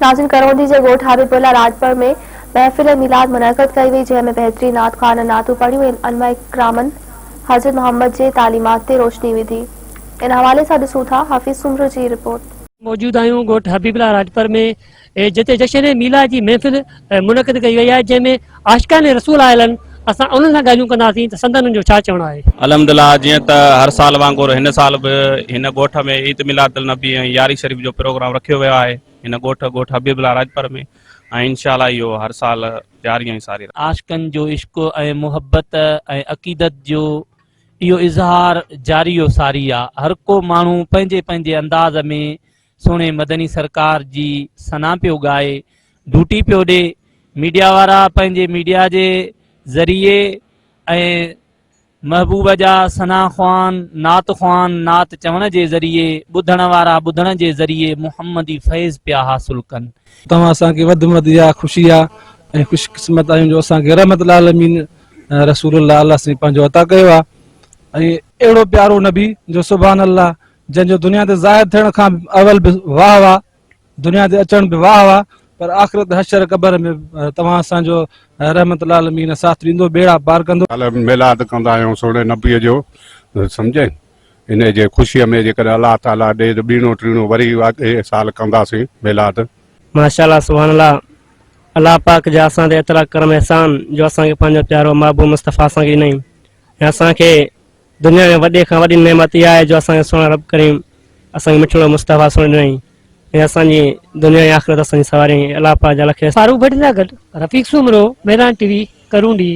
ناظرين ڪرونڊي جي ڳوٺ حبيب الله راڄپر ۾ محفل ميلاد منعقد ڪئي وئي جنهن ۾ بهترين نعت خوانن نعتون پڙهيون ۽ علماء ڪرامن حضرت محمد جي تعليمات تي روشني وڌي ان حوالي سان ڏسون ٿا حفيظ سومرو جي رپورٽ. موجود آهيون ڳوٺ حبيب الله راڄپر ۾ جتي جشن ميلاد جي محفل منعقد ڪئي وئي آهي جنهن ۾ عاشقان رسول آيل آهن اسان انهن سان ڳالهيون ڪنداسين ته سندن جو ڇا چوڻ آهي. الحمدلله جيئن ته هر سال وانگر هن سال به هن ڳوٺ ۾ عيد ميلاد النبي ۽ يارهين شريف جو پروگرام رکيو ويو آهي. هن ڳوٺ، ڳوٺ حبيب الله راڄپر ۾ ۽ انشاء الله اهو هر سال جاري ۽ ساري رهندو. عاشقن جو عشق ۽ محبت ۽ عقيدت جو اهو اظهار جاري و ساري آ. هر ڪو ماڻهو پنهنجي پنهنجي انداز ۾ سهڻي مدني سرڪار جي ثنا پيو ڳائي، ڊوٽي پيو ڏي. ميڊيا وارا پنهنجي ميڊيا جي ذريعي ۽ محبوب جا ثنا خوان، نعت خوان نعت چوڻ جي ذريعي، ٻڌڻ وارا ٻڌڻ جي ذريعي محمدي فيض پيا حاصل ڪن. توهان اسان کي وڌ ۾ وڌ اها خوشي آ ۽ خوش قسمت آهيون جو اسان کي رحمت العالمين رسول الله الله سائين پنهنجو عطا ڪيو آ ۽ اهڙو پيارو نبي جو سبحان الله جنهن جو دنيا تي ظاهر ٿيڻ کان اول به واهه واهه دنيا تي اچڻ به واهه واهه پر آخرت حشر قبر ۾ توهان اسان جو رحمت العالمين ساٿ ڏيندو ٻيڙا پار ڪندو. سال ميلاد ڪندا آهيون سهڻي نبي جو سمجهين انهي جي خوشي ۾ جيڪڏهن الله تعالي ڏي ته ٻيڻو ٽيڻو وري اڳئين سال ڪنداسين ميلاد. ماشاءالله سبحان الله الله پاڪ جا اسان تي ايترا ڪرم احسان جو اسان کي پنهنجو پيارو محبوب مصطفيٰ اسان کي ڏنائين ۽ اسان کي دنيا ۾ وڏي کان وڏي نعمت اها آهي جو اسان کي سهڻا رب ڪريم اسان کي مٺڙو مصطفيٰ سهڻو ڏنائين ۽ اسان جي دنيا ۽ آخرت اسان جي سنواريائين الله پاڪ جا لکين فاروق ڀٽي سان گڏ رفيق سومرو، مهراڻ ٽي وي، ڪرونڊي.